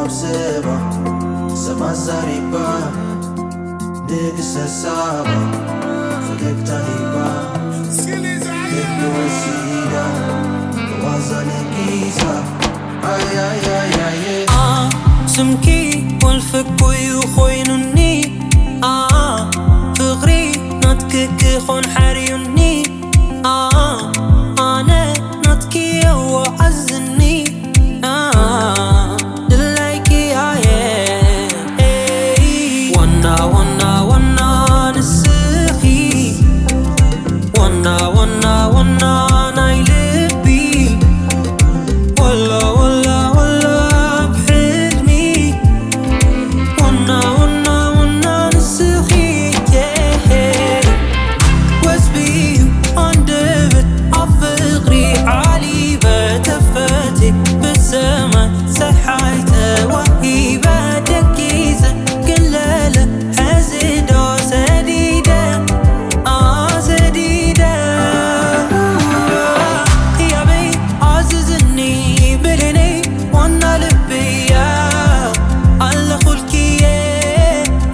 ሰባ ሰማዛሪባ ንግስተ ሳባ ፈገግታ ሂባ ልቢ ወሲዳ ዋዛ ነጊሳ ኣያያያየ ስምኪ ወልፍኩዩ ኮይኑኒ ፍቕሪ ናትኪ ክኾን ሓርዩኒ ኣነ ናትኪ የዋዓዝኒ ድላይኪ ኣየ ዋና ዋና ዋና ንስኺ ዋና ዋና ዋና ናይ ልቢ ወላ ወላ ወላ ብሕልሚ ዋና ዋና ዋና ንስኺ ወዝቢ ኣንደበት ኣብ ፍቕሪ ዓሊበ ተፈትየ ብሰማይ ፀሓይ ተዋሂበ ደቂሰ ግን ለለ ሕዚ ዶ ሰዲደ ኣሰዲደ ህያበይ ኣዝዝኒ ብሌነይ ዋና ልብያ ኣለኹልኪየ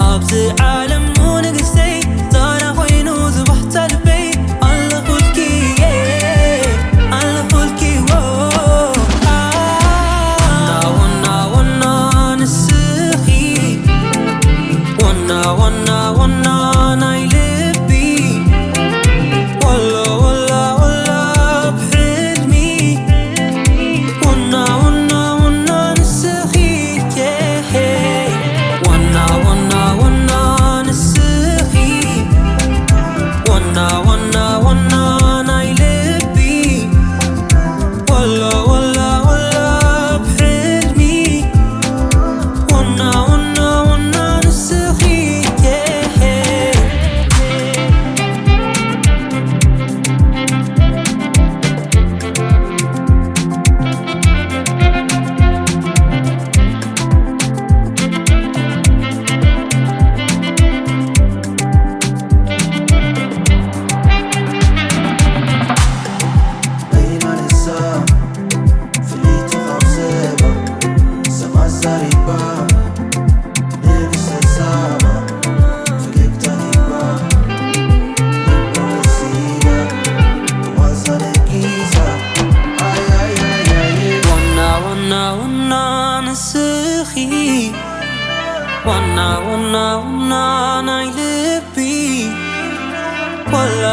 ኣብዚ ዓለም ንግስተይ ዛና ኮይኑ ዝባሕታ ልበይ ኣለኹልኪየ ኣለኹልኪዎ ዋና ዋና ዋና ንስኺ ዋና ዋና ዋና ናይ ልቢ ወላ ወላ ወላ ብሕልሚ ዋና ዋና ዋና ንስኺ ዋና ዋና ዋና ንስኺ ዋና ዋና ዋና ናይ ልቢ ወላ ወላ ወላ ብሕልሚ ዋና ዋና ዋና ንስኺ በይና ንሳ ፍልይቲ ካብ ሰባ ሰማዛሪባ ንግስተ ሳባ ፈገግታ ሂባ ልባ ወሲዳ ዋዛ ነጊሳ ኣያያያየ ዋና ዋና ዋና ንስኺ ዋና ዋና ዋና ናይ ልቢ ወላ